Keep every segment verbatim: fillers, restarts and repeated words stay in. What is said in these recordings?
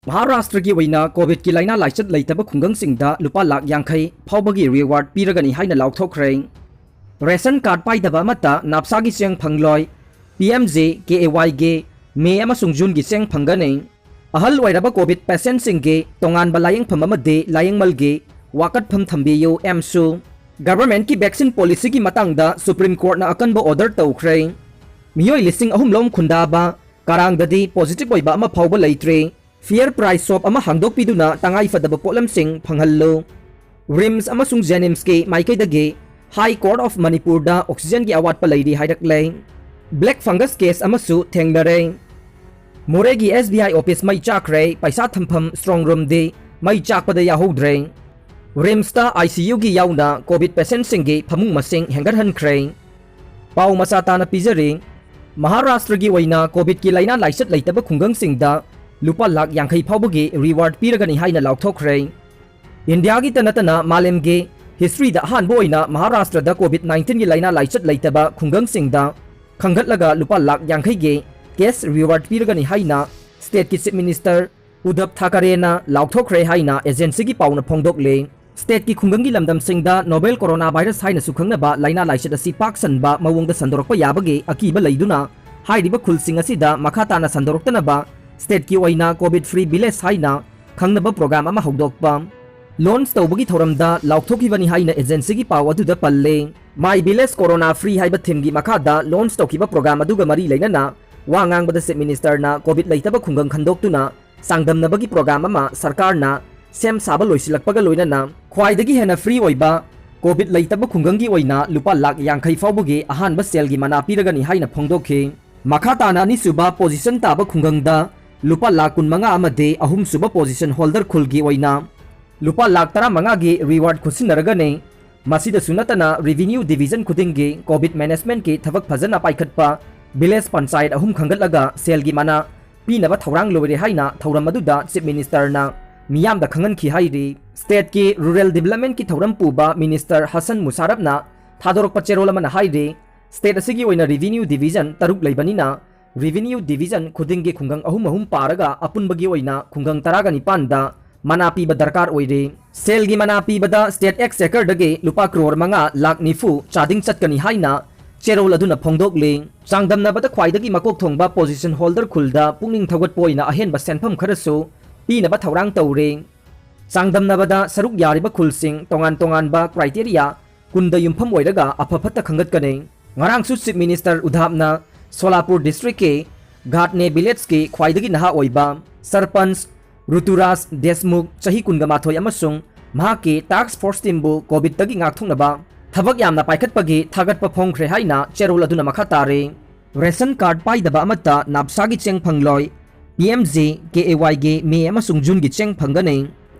ꯃꯍꯥꯔꯥꯁꯇ꯭ꯔꯒꯤ ꯑꯣꯏꯅ ꯀꯣꯚꯤꯗꯀꯤ ꯂꯥꯏꯅꯥ ꯂꯥꯏꯆꯠ ꯂꯩꯇꯕ ꯈꯨꯡꯒꯪꯁꯤꯡꯗ ꯂꯨꯄꯥ ꯂꯥꯈ ꯌꯥꯡꯈꯩ ꯐꯥꯎꯕꯒꯤ ꯔꯤꯋꯥꯔꯗ ꯄꯤꯔꯒꯅꯤ ꯍꯥꯏꯅ ꯂꯥꯎꯊꯣꯛꯈ꯭ꯔꯦ꯫ ꯔꯦꯁꯟ ꯀꯥꯔꯗ ꯄꯥꯏꯗꯕ ꯑꯃꯠꯇ ꯅꯥꯞꯁꯥꯒꯤ ꯆꯦꯡ ꯐꯪꯂꯣꯏ꯫ P M J K A ꯋꯥꯏꯒꯤ ꯃꯦ ꯑꯃꯁꯨꯡ ꯖꯨꯟꯒꯤ ꯆꯦꯡ ꯐꯪꯒꯅꯤ꯫ ꯑꯍꯜ ꯑꯣꯏꯔꯕ ꯀꯣꯚꯤꯗ ꯄꯦꯁꯦꯟꯠꯁꯤꯡꯒꯤ ꯇꯣꯉꯥꯟꯕ ꯂꯥꯌꯦꯡꯐꯝ ꯑꯃꯗꯤ ꯂꯥꯌꯦꯡꯃꯜꯒꯤ ꯋꯥꯀꯠꯐꯝ ꯊꯝꯕꯤꯌꯨ, ꯑꯦꯝꯁꯨ꯫ ꯒꯚꯔꯟꯃꯦꯟꯠꯀꯤ ꯚꯦꯛꯁꯤꯟ ꯄꯣꯂꯤꯁꯤꯒꯤ ꯃꯇꯥꯡꯗ ꯁꯨꯄ꯭ꯔꯤꯝ ꯀꯣꯔꯠꯅ ꯑꯀꯟꯕ ꯑꯣꯔꯗꯔ ꯇꯧꯈ꯭ꯔꯦ꯫ ꯃꯤꯑꯣꯏ ꯂꯤꯁꯤꯡ ꯑꯍꯨꯝ ꯂꯣꯝ ꯈꯨꯟꯗꯥꯕ ꯀꯔꯥꯡꯗꯗꯤ ꯄꯣꯖꯤꯇꯤꯚ ꯑꯣꯏꯕ ꯑꯃ ꯐꯥꯎꯕ ꯂꯩꯇ꯭ꯔꯦ꯫ ꯐꯤꯌꯔ ꯄ꯭ꯔꯥꯏꯁ ꯁꯣꯞ ꯑꯃ ꯍꯥꯡꯗꯣꯛꯄꯤꯗꯨꯅ ꯇꯉꯥꯏ ꯐꯗꯕ ꯄꯣꯠꯂꯝꯁꯤꯡ ꯐꯪꯍꯜꯂꯨ꯫ ꯔꯤꯝꯁ ꯑꯃꯁꯨꯡ ꯖꯦꯅꯤꯝꯁꯀꯤ ꯃꯥꯏꯀꯩꯗꯒꯤ ꯍꯥꯏ ꯀꯣꯔꯠ ꯑꯣꯐ ꯃꯅꯤꯄꯨꯔꯗ ꯑꯣꯛꯁꯤꯖꯦꯟꯒꯤ ꯑꯋꯥꯠꯄ ꯂꯩꯔꯤ ꯍꯥꯏꯔꯛꯂꯦ꯫ ꯕ꯭ꯂꯦꯛ ꯐꯪꯒꯁ ꯀꯦꯁ ꯑꯃꯁꯨ ꯊꯦꯡꯅꯔꯦ꯫ ꯃꯣꯔꯦꯒꯤ ꯑꯦꯁ ꯕꯤ ꯑꯥꯏ ꯑꯣꯐꯤꯁ ꯃꯩ ꯆꯥꯛꯈ꯭ꯔꯦ, ꯄꯩꯁꯥ ꯊꯝꯐꯝ ꯁ꯭ꯇ꯭ꯔꯣꯡ ꯔꯨꯝꯗꯤ ꯃꯩ ꯆꯥꯛꯄꯗ ꯌꯥꯍꯧꯗ꯭ꯔꯦ꯫ ꯔꯤꯝꯁꯇ ꯑꯥꯏ ꯁꯤ ꯌꯨꯒꯤ ꯌꯥꯎꯅ ꯀꯣꯚꯤꯗ ꯄꯦꯁꯦꯟꯠꯁꯤꯡꯒꯤ ꯐꯃꯨꯡ ꯃꯁꯤꯡ ꯍꯦꯟꯒꯠꯍꯟꯈ꯭ꯔꯦ꯫ ꯄꯥꯎ ꯃꯆꯥ ꯇꯥꯅ ꯄꯤꯖꯔꯤ꯫ ꯃꯍꯥꯔꯥꯁꯇ꯭ꯔꯒꯤ ꯑꯣꯏꯅ ꯀꯣꯚꯤꯗꯀꯤ ꯂꯥꯏꯅꯥ ꯂꯥꯏꯆꯠ ꯂꯩꯇꯕ ꯈꯨꯡꯒꯪꯁꯤꯡꯗ ꯂꯨꯄꯥ ꯂꯥꯈ ꯌꯥꯡꯈꯩ ꯐꯥꯎꯕꯒꯤ ꯔꯤꯋꯥꯔꯗ ꯄꯤꯔꯒꯅꯤ ꯍꯥꯏꯅ ꯂꯥꯎꯊꯣꯛꯈ꯭ꯔꯦ꯫ ꯏꯟꯗꯤꯌꯥꯒꯤꯇ ꯅꯠꯇꯅ ꯃꯥꯂꯦꯝꯒꯤ ꯍꯤꯁꯇ꯭ꯔꯤꯗ ꯑꯍꯥꯟꯕ ꯑꯣꯏꯅ ꯃꯍꯥꯔꯥꯁꯇ꯭ꯔꯗ ꯀꯣꯚꯤꯗ ꯅꯥꯏꯟꯇꯤꯟꯒꯤ ꯂꯥꯏꯅꯥ ꯂꯥꯏꯆꯠ ꯂꯩꯇꯕ ꯈꯨꯡꯒꯪꯁꯤꯡꯗ ꯈꯟꯒꯠꯂꯒ ꯂꯨꯄꯥ ꯂꯥꯈ ꯌꯥꯡꯈꯩꯒꯤ ꯀꯦꯁ ꯔꯤꯋꯥꯔꯗ ꯄꯤꯔꯒꯅꯤ ꯍꯥꯏꯅ ꯁ꯭ꯇꯦꯠꯀꯤ ꯆꯤꯐ ꯃꯤꯅꯤꯁꯇꯔ ꯎꯗꯕ ꯊꯥꯀꯔꯦꯅ ꯂꯥꯎꯊꯣꯛꯈ꯭ꯔꯦ ꯍꯥꯏꯅ ꯑꯦꯖꯦꯟꯁꯤꯒꯤ ꯄꯥꯎꯅ ꯐꯣꯡꯗꯣꯛꯂꯤ꯫ ꯁ꯭ꯇꯦꯠꯀꯤ ꯈꯨꯡꯒꯪꯒꯤ ꯂꯝꯗꯝꯁꯤꯡꯗ ꯅꯣꯕꯦꯜ ꯀꯣꯔꯣꯅꯥ ꯚꯥꯏꯔꯁ ꯍꯥꯏꯅꯁꯨ ꯈꯪꯅꯕ ꯂꯥꯏꯅꯥ ꯂꯥꯏꯆꯠ ꯑꯁꯤ ꯄꯥꯛ ꯁꯟꯕ ꯃꯑꯣꯡꯗ ꯁꯟꯗꯣꯔꯛꯄ ꯌꯥꯕꯒꯤ ꯑꯀꯤꯕ ꯂꯩꯗꯨꯅ ꯍꯥꯏꯔꯤꯕ ꯈꯨꯜꯁꯤꯡ ꯑꯁꯤꯗ ꯃꯈꯥ ꯇꯥꯅ ꯁꯟꯗꯣꯔꯛꯇꯅꯕ ꯁ꯭ꯇꯦꯠꯀꯤ ꯑꯣꯏꯅ ꯀꯣꯚꯤꯗ ꯐ꯭ꯔꯤ ꯚꯤꯂꯦꯖ ꯍꯥꯏꯅ ꯈꯪꯅꯕ ꯄ꯭ꯔꯣꯒ꯭ꯔꯥꯝ ꯑꯃ ꯍꯧꯗꯣꯛꯄ ꯂꯣꯟꯆ ꯇꯧꯕꯒꯤ ꯊꯧꯔꯝꯗ ꯂꯥꯎꯊꯣꯛꯈꯤꯕꯅꯤ ꯍꯥꯏꯅ ꯑꯦꯖꯦꯟꯁꯤꯒꯤ ꯄꯥꯎ ꯑꯗꯨꯗ ꯄꯜꯂꯤ꯫ ꯃꯥꯏ ꯚꯤꯂꯦꯖ ꯀꯣꯔꯣꯅꯥ ꯐ꯭ꯔꯤ ꯍꯥꯏꯕ ꯊꯤꯝꯒꯤ ꯃꯈꯥꯗ ꯂꯣꯟꯆ ꯇꯧꯈꯤꯕ ꯄ꯭ꯔꯣꯒ꯭ꯔꯥꯝ ꯑꯗꯨꯒ ꯃꯔꯤ ꯂꯩꯅꯅ ꯋꯥ ꯉꯥꯡꯕꯗ ꯆꯤꯐ ꯃꯤꯅꯤꯁꯇꯔꯅ ꯀꯣꯚꯤꯗ ꯂꯩꯇꯕ ꯈꯨꯡꯒꯪ ꯈꯟꯗꯣꯛꯇꯨꯅ ꯆꯥꯡꯗꯝꯅꯕꯒꯤ ꯄ꯭ꯔꯣꯒ꯭ꯔꯥꯝ ꯑꯃ ꯁꯔꯀꯥꯔꯅ ꯁꯦꯝ ꯁꯥꯕ ꯂꯣꯏꯁꯤꯜꯂꯛꯄꯒ ꯂꯣꯏꯅꯅ ꯈ꯭ꯋꯥꯏꯗꯒꯤ ꯍꯦꯟꯅ ꯐ꯭ꯔꯤ ꯑꯣꯏꯕ ꯀꯣꯚꯤꯗ ꯂꯩꯇꯕ ꯈꯨꯡꯒꯪꯒꯤ ꯑꯣꯏꯅ ꯂꯨꯄꯥ ꯂꯥꯈ ꯌꯥꯡꯈꯩ ꯐꯥꯎꯕꯒꯤ ꯑꯍꯥꯟꯕ ꯁꯦꯜꯒꯤ ꯃꯅꯥ ꯄꯤꯔꯒꯅꯤ ꯍꯥꯏꯅ ꯐꯣꯡꯗꯣꯛꯈꯤ꯫ ꯃꯈꯥ ꯇꯥꯅ ꯑꯅꯤꯁꯨꯕ ꯄꯣꯖꯤꯁꯟ ꯇꯥꯕ ꯈꯨꯡꯒꯪꯗ ꯂꯨꯄꯥ ꯂꯥꯈ ꯀꯨꯟꯃꯉꯥ ꯑꯃꯗꯤ ꯑꯍꯨꯝꯁꯨꯕ ꯄꯣꯖꯤꯁꯟ ꯍꯣꯜꯗꯔ ꯈꯨꯜꯒꯤ ꯑꯣꯏꯅ ꯂꯨꯄꯥ ꯂꯥꯈ ꯇꯔꯥꯃꯉꯥꯒꯤ ꯔꯤꯋꯥꯔꯗ ꯈꯨꯠꯁꯤꯟꯅꯔꯒꯅꯤ꯫ ꯃꯁꯤꯗꯁꯨ ꯅꯠꯇꯅ ꯔꯤꯚꯤꯅ꯭ꯌꯨ ꯗꯤꯚꯤꯖꯟ ꯈꯨꯗꯤꯡꯒꯤ ꯀꯣꯚꯤꯗ ꯃꯦꯅꯦꯖꯃꯦꯟꯠꯀꯤ ꯊꯕꯛ ꯐꯖꯅ ꯄꯥꯏꯈꯠꯄ ꯚꯤꯂꯦꯖ ꯄꯟꯆꯥꯌꯠ ꯑꯍꯨꯝ ꯈꯟꯒꯠꯂꯒ ꯁꯦꯜꯒꯤ ꯃꯅꯥ ꯄꯤꯅꯕ ꯊꯧꯔꯥꯡ ꯂꯣꯏꯔꯦ ꯍꯥꯏꯅ ꯊꯧꯔꯝ ꯑꯗꯨꯗ ꯆꯤꯐ ꯃꯤꯅꯤꯁꯇꯔꯅ ꯃꯤꯌꯥꯝꯗ ꯈꯪꯍꯟꯈꯤ ꯍꯥꯏꯔꯤ꯫ ꯁ꯭ꯇꯦꯠꯀꯤ ꯔꯨꯔꯦꯜ ꯗꯤꯚꯦꯂꯞꯃꯦꯟꯠꯀꯤ ꯊꯧꯔꯝ ꯄꯨꯕ ꯃꯤꯅꯤꯁꯇꯔ ꯍꯁꯟ ꯃꯨꯁꯥꯔꯞꯅ ꯊꯥꯗꯣꯔꯛꯄ ꯆꯦꯔꯣꯜ ꯑꯃꯅ ꯍꯥꯏꯔꯤ, ꯁ꯭ꯇꯦꯠ ꯑꯁꯤꯒꯤ ꯑꯣꯏꯅ ꯔꯤꯚꯤꯅ꯭ꯌꯨ ꯗꯤꯚꯤꯖꯟ ꯇꯔꯨꯛ ꯂꯩꯕꯅꯤꯅ Revenue Division ꯈꯨꯗꯤꯡꯒꯤ ꯈꯨꯡꯒꯪ ꯑꯍꯨꯝ ꯑꯍꯨꯝ ꯄꯥꯔꯒ ꯑꯄꯨꯟꯕꯒꯤ ꯑꯣꯏꯅ ꯈꯨꯡꯒꯪ ꯇꯔꯥꯒ ꯅꯤꯄꯥꯟꯗ ꯃꯅꯥ ꯄꯤꯕ ꯗꯔꯀꯥꯔ ꯑꯣꯏꯔꯤ꯫ ꯁꯦꯜꯒꯤ ꯃꯅꯥ ꯄꯤꯕꯗ state exchequerꯗꯒꯤ ꯂꯨꯄꯥ ꯀ꯭ꯔꯣꯔ ꯃꯉꯥ ꯂꯥꯈ ꯅꯤꯐꯨ ꯆꯥꯗꯤꯡ ꯆꯠꯀꯅꯤ ꯍꯥꯏꯅ ꯆꯦꯔꯣꯜ ꯑꯗꯨꯅ ꯐꯣꯡꯗꯣꯛꯂꯤ꯫ ꯆꯥꯡꯗꯝꯅꯕꯗ ꯈ꯭ꯋꯥꯏꯗꯒꯤ ꯃꯀꯣꯛ ꯊꯣꯡꯕ position holder ꯈꯨꯜꯗ ꯄꯨꯛꯅꯤꯡ ꯊꯧꯒꯠꯄ ꯑꯣꯏꯅ ꯑꯍꯦꯟꯕ ꯁꯦꯟꯐꯝ ꯈꯔꯁꯨ ꯄꯤꯅꯕ ꯊꯧꯔꯥꯡ ꯇꯧꯔꯤ꯫ ꯆꯥꯡꯗꯝꯅꯕꯗ ꯁꯔꯨꯛ ꯌꯥꯔꯤꯕ ꯈꯨꯜꯁꯤꯡ ꯇꯣꯉꯥꯟ ꯇꯣꯉꯥꯟꯕ criteria ꯀꯨꯟꯗ ꯌꯨꯝꯐꯝ ꯑꯣꯏꯔꯒ ꯑꯐ ꯐꯠꯇ ꯈꯪꯒꯠꯀꯅꯤ꯫ ꯉꯔꯥꯡꯁꯨ Chief Minister ꯎꯙꯥꯞꯅ ꯁꯣꯂꯥꯄꯨꯔ districtꯀꯤ ꯘꯥꯠꯅꯦ villageꯀꯤ ꯈ꯭ꯋꯥꯏꯗꯒꯤ ꯅꯍꯥ ꯑꯣꯏꯕ ꯁꯔꯄꯟꯆ ꯔꯨꯇꯨꯔꯥꯖ ꯗꯦꯁꯃꯨꯈ, ꯆꯍꯤ ꯀꯨꯟꯒ ꯃꯥꯊꯣꯏ, ꯑꯃꯁꯨꯡ ꯃꯍꯥꯛꯀꯤ task force teamꯕꯨ COVIDꯇꯒꯤ ꯉꯥꯛꯊꯣꯛꯅꯕ ꯊꯕꯛ ꯌꯥꯝꯅ ꯄꯥꯏꯈꯠꯄꯒꯤ ꯊꯥꯒꯠꯄ ꯐꯣꯡꯈ꯭ꯔꯦ ꯍꯥꯏꯅ ꯆꯦꯔꯣꯜ ꯑꯗꯨꯅ ꯃꯈꯥ ꯇꯥꯔꯤ꯫ Ration card ꯄꯥꯏꯗꯕ ꯑꯃꯠꯇ ꯅꯥꯞꯁꯥꯒꯤ ꯆꯦꯡ ꯐꯪꯂꯣꯏ꯫ P M G, K A Yꯒꯤ May ꯑꯃꯁꯨꯡ Juneꯒꯤ ꯆꯦꯡ ꯐꯪꯒꯅꯤ꯫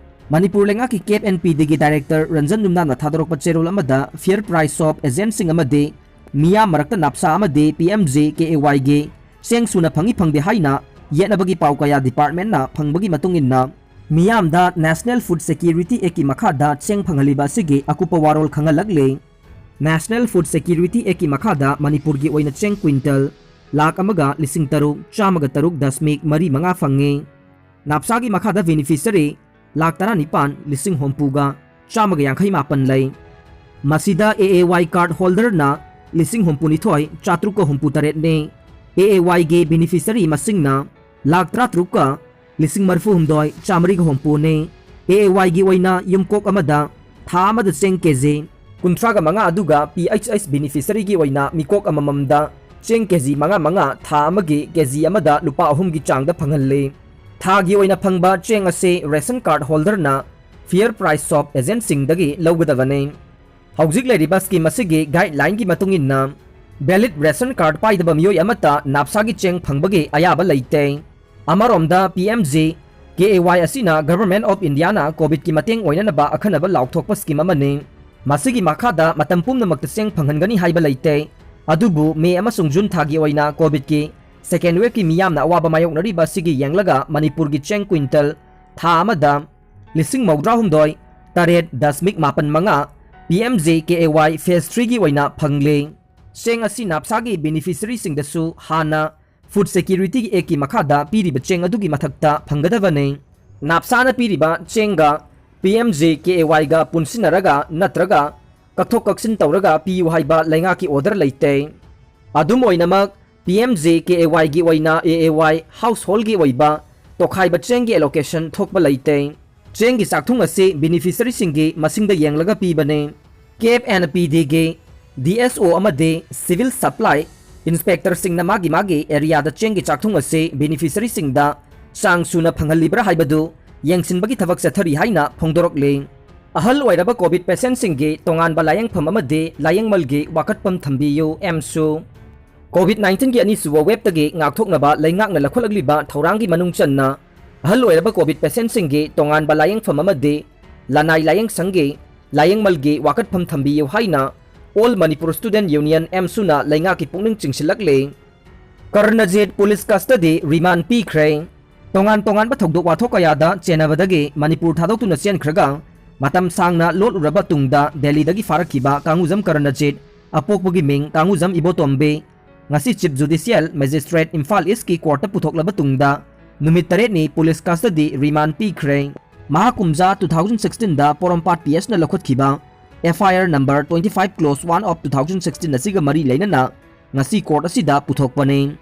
ꯃꯅꯤꯄꯨꯔ ꯂꯩꯉꯥꯛꯀꯤ CAB and PDꯒꯤ director ꯔꯟꯖꯟ ꯌꯨꯝꯅꯥꯝꯅ ꯊꯥꯗꯣꯔꯛꯄ ꯆꯦꯔꯣꯜ ꯑꯃꯗ fair price shop agentꯁꯤꯡ ꯑꯃꯗꯤ ꯃꯤꯌꯥꯝ ꯃꯔꯛꯇ ꯅꯥꯞꯁꯥ ꯑꯃꯗꯤ P M G, K A Yꯒꯤ ꯆꯦꯡ ꯁꯨꯅ ꯐꯪꯏ ꯐꯪꯗꯦ ꯍꯥꯏꯅ ꯌꯦꯠꯅꯕꯒꯤ ꯄꯥꯎ ꯀꯌꯥ departmentꯅ ꯐꯪꯕꯒꯤ ꯃꯇꯨꯡ ꯏꯟꯅ ꯃꯤꯌꯥꯝꯗ National Food Security Actꯀꯤ ꯃꯈꯥꯗ ꯆꯦꯡ ꯐꯪꯍꯜꯂꯤꯕ ꯑꯁꯤꯒꯤ ꯑꯀꯨꯞꯄ ꯋꯥꯔꯣꯜ ꯈꯪꯍꯜꯂꯛꯂꯤ꯫ National Food Security Actꯀꯤ ꯃꯈꯥꯗ ꯃꯅꯤꯄꯨꯔꯒꯤ ꯑꯣꯏꯅ ꯆꯦꯡ quintal ꯂꯥꯈ ꯑꯃꯒ ꯂꯤꯁꯤꯡ ꯇꯔꯨꯛ ꯆꯥꯝꯃꯒ ꯇꯔꯨꯛ ꯗꯁꯃꯤꯛ ꯃꯔꯤ ꯃꯉꯥ ꯐꯪꯉꯤ꯫ ꯅꯥꯞꯁꯥꯒꯤ ꯃꯈꯥꯗ beneficiary ꯂꯥꯈ ꯇꯔꯥꯅꯤꯄꯥꯟ ꯂꯤꯁꯤꯡ ꯍꯨꯝꯐꯨꯒ ꯆꯥꯝꯃꯒ ꯌꯥꯡꯈꯩ ꯃꯥꯄꯟ ꯂꯩ꯫ ꯃꯁꯤꯗ A A Y card holderꯅ ꯂꯤꯁꯤꯡ ꯍꯨꯝꯐꯨꯅꯤꯊꯣꯏ ꯆꯥꯇ꯭ꯔꯨꯛꯀ ꯍꯨꯝꯐꯨ ꯇꯔꯦꯠꯅꯤ꯫ A A Yꯒꯤ beneficiary ꯃꯁꯤꯡꯅ ꯂꯥꯈ ꯇꯔꯥꯇꯔꯨꯛꯀ ꯂꯤꯁꯤꯡ ꯃꯔꯤꯐꯨꯍꯨꯝꯗꯣꯏ ꯆꯥꯃꯔꯤꯒ ꯍꯨꯝꯐꯨꯅꯤ꯫ A A Yꯒꯤ ꯑꯣꯏꯅ ꯌꯨꯝꯀꯣꯛ ꯑꯃꯗ ꯊꯥ ꯑꯃꯗ ꯆꯦꯡ ꯀꯦꯖꯤ ꯀꯨꯟꯊ꯭ꯔꯥꯒ ꯃꯉꯥ ꯑꯗꯨꯒ P H S beneficiaryꯒꯤ ꯑꯣꯏꯅ ꯃꯤꯀꯣꯛ ꯑꯃꯃꯝꯗ ꯆꯦꯡ ꯀꯦꯖꯤ ꯃꯉꯥ ꯃꯉꯥ ꯊꯥ ꯑꯃꯒꯤ ꯀꯦꯖꯤ ꯑꯃꯗ ꯂꯨꯄꯥ ꯑꯍꯨꯝꯒꯤ ꯆꯥꯡꯗ ꯐꯪꯍꯜꯂꯤ꯫ ꯊꯥꯒꯤ ꯑꯣꯏꯅ ꯐꯪꯕ ꯆꯦꯡ ꯑꯁꯤ ration card holderꯅ fair price shop agentꯁꯤꯡꯗꯒꯤ ꯂꯧꯒꯗꯕꯅꯤ꯫ ꯍꯧꯖꯤꯛ ꯂꯩꯔꯤꯕ scheme ꯑꯁꯤꯒꯤ guidelineꯒꯤ ꯃꯇꯨꯡ ꯏꯟꯅ valid ration card ꯄꯥꯏꯗꯕ ꯃꯤꯑꯣꯏ ꯑꯃꯠꯇ ꯅꯥꯞꯁꯥꯒꯤ ꯆꯦꯡ ꯐꯪꯕꯒꯤ ꯑꯌꯥꯕ ꯂꯩꯇꯦ꯫ ꯑꯃꯔꯣꯝꯗ P M G K A Y ꯑꯁꯤꯅ Government of Indiaꯅ COVIDꯀꯤ ꯃꯇꯦꯡ ꯑꯣꯏꯅꯅꯕ ꯑꯈꯟꯅꯕ ꯂꯥꯎꯊꯣꯛꯄ scheme ꯑꯃꯅꯤ꯫ ꯃꯁꯤꯒꯤ ꯃꯈꯥꯗ ꯃꯇꯝ ꯄꯨꯝꯅꯃꯛꯇ ꯆꯦꯡ ꯐꯪꯍꯟꯒꯅꯤ ꯍꯥꯏꯕ ꯂꯩꯇꯦ꯫ ꯑꯗꯨꯕꯨ May ꯑꯃꯁꯨꯡ June ꯊꯥꯒꯤ ꯑꯣꯏꯅ COVIDꯀꯤ second waveꯀꯤ ꯃꯤꯌꯥꯝꯅ ꯑꯋꯥꯕ ꯃꯥꯌꯣꯛꯅꯔꯤꯕ ꯑꯁꯤꯒꯤ ꯌꯦꯡꯂꯒ ꯃꯅꯤꯄꯨꯔꯒꯤ ꯆꯦꯡ quintal ꯊꯥ ꯑꯃꯗ ꯂꯤꯁꯤꯡ ꯃꯧꯗ꯭ꯔꯥꯍꯨꯝꯗꯣꯏ ꯇꯔꯦꯠ ꯗꯁꯃꯤꯛ ꯃꯥꯄꯟ ꯃꯉꯥ P M G K A Y phase threeꯒꯤ ꯑꯣꯏꯅ ꯐꯪꯂꯤ꯫ ꯆꯦꯡ ꯑꯁꯤ ꯅꯥꯞꯁꯥꯒꯤ beneficiaryꯁꯤꯡꯗꯁꯨ ꯍꯥꯟꯅ Food Security Act ꯀꯤ ꯃꯈꯥꯗ ꯄꯤꯔꯤꯕ ꯆꯦꯡ ꯑꯗꯨꯒꯤ ꯃꯊꯛꯇ ꯐꯪꯒꯗꯕꯅꯤ꯫ ꯅꯥꯞꯁꯥꯅ ꯄꯤꯔꯤꯕ ꯆꯦꯡꯒ P M J K A Y ꯒ ꯄꯨꯟꯁꯤꯟꯅꯔꯒ ꯅꯠꯇ꯭ꯔꯒ ꯀꯛꯊꯣꯛ ꯀꯛꯁꯤꯟ ꯇꯧꯔꯒ ꯄꯤꯌꯨ ꯍꯥꯏꯕ ꯂꯩꯉꯥꯛꯀꯤ order ꯂꯩꯇꯦ꯫ ꯑꯗꯨꯝ ꯑꯣꯏꯅꯃꯛ, P M J K A Y ꯒꯤ ꯑꯣꯏꯅ A A Y household ꯒꯤ ꯑꯣꯏꯕ ꯇꯣꯈꯥꯏꯕ ꯆꯦꯡꯒꯤ allocation ꯊꯣꯛꯄ ꯂꯩꯇꯦ꯫ ꯆꯦꯡꯒꯤ ꯆꯥꯛꯊꯨꯡ ꯑꯁꯤ beneficiary ꯁꯤꯡꯒꯤ ꯃꯁꯤꯡꯗ ꯌꯦꯡꯂꯒ ꯄꯤꯕꯅꯤ꯫ Cap and P D ꯒꯤ D S O ꯑꯃꯗꯤ Civil Supply Inspector ꯁꯤꯡꯅ ꯃꯥꯒꯤ ꯃꯥꯒꯤ area ꯗ ꯆꯦꯡꯒꯤ ꯆꯥꯛꯊꯨꯡ ꯑꯁꯤ beneficiary ꯁꯤꯡꯗ ꯆꯥꯡ ꯁꯨꯅ ꯐꯪꯍꯜꯂꯤꯕ꯭ꯔꯥ ꯍꯥꯏꯕꯗꯨ ꯌꯦꯡꯁꯤꯟꯕꯒꯤ ꯊꯕꯛ ꯆꯠꯊꯔꯤ ꯍꯥꯏꯅ ꯐꯣꯡꯗꯣꯔꯛꯂꯤ꯫ ꯑꯍꯜ ꯑꯣꯏꯔꯕ COVID patient ꯁꯤꯡꯒꯤ ꯇꯣꯉꯥꯟꯕ ꯂꯥꯌꯦꯡꯐꯝ ꯑꯃꯗꯤ ꯂꯥꯌꯦꯡꯃꯜꯒꯤ ꯋꯥꯀꯠꯐꯝ ꯊꯝꯕꯤꯌꯨ, ꯑꯦꯝꯁꯨ꯫ COVID nineteen ꯒꯤ ꯑꯅꯤꯁꯨꯕ wave ꯇꯒꯤ ꯉꯥꯛꯊꯣꯛꯅꯕ ꯂꯩꯉꯥꯛꯅ ꯂꯧꯈꯠꯂꯛꯂꯤꯕ ꯊꯧꯔꯥꯡꯒꯤ ꯃꯅꯨꯡ ꯆꯟꯅ, ꯑꯍꯜ ꯑꯣꯏꯔꯕ COVID patient ꯁꯤꯡꯒꯤ ꯇꯣꯉꯥꯟꯕ ꯂꯥꯌꯦꯡꯐꯝ ꯑꯃꯗꯤ ꯂꯅꯥꯏ ꯂꯥꯌꯦꯡꯁꯪꯒꯤ ꯂꯥꯌꯦꯡꯃꯜꯒꯤ ꯋꯥꯀꯠꯐꯝ ꯊꯝꯕꯤꯌꯨ ꯍꯥꯏꯅ All Manipur Student Union, ꯑꯦꯝꯁꯨꯅ ꯂꯩꯉꯥꯛꯀꯤ ꯄꯨꯛꯅꯤꯡ ꯆꯤꯡꯁꯤꯜꯂꯛꯂꯤ꯫ ꯀꯔꯅꯖꯤꯠ police custody remand ꯄꯤꯈ꯭ꯔꯦ꯫ ꯇꯣꯉꯥꯟ ꯇꯣꯉꯥꯟꯕ ꯊꯧꯗꯣꯛ ꯋꯥꯊꯣꯛ ꯀꯌꯥꯗ ꯆꯦꯟꯅꯕꯗꯒꯤ ꯃꯅꯤꯄꯨꯔ ꯊꯥꯗꯣꯛꯇꯨꯅ ꯆꯦꯟꯈ꯭ꯔꯒ ꯃꯇꯝ ꯁꯥꯡꯅ ꯂꯣꯠꯂꯨꯔꯕ ꯇꯨꯡꯗ ꯗꯦꯜꯂꯤꯗꯒꯤ ꯐꯥꯔꯛꯈꯤꯕ ꯀꯥꯡꯉꯨꯖꯝ ꯀꯔꯅꯖꯤꯠ, ꯑꯄꯣꯛꯄꯒꯤ ꯃꯤꯡ ꯀꯥꯡꯉꯨꯖꯝ ꯏꯕꯣꯇꯣꯝꯕꯤ, ꯉꯁꯤ Chief Judicial Magistrate Imphal East ꯀꯤ court ꯇ ꯄꯨꯊꯣꯛꯂꯕ ꯇꯨꯡꯗ ꯅꯨꯃꯤꯠ ꯇꯔꯦꯠꯅꯤ police custody remand ꯄꯤꯈ꯭ꯔꯦ꯫ ꯃꯍꯥꯛ ꯀꯨꯝꯖꯥ two thousand sixteen ꯗ ꯄꯣꯔꯣꯝꯄꯥꯠ P S ꯅ ꯂꯧꯈꯠꯈꯤꯕ F I R number twenty five clause one of two thousand sixteen ꯑꯁꯤꯒ ꯃꯔꯤ ꯂꯩꯅꯅ ꯉꯁꯤ court ꯑꯁꯤꯗ ꯄꯨꯊꯣꯛꯄꯅꯤ꯫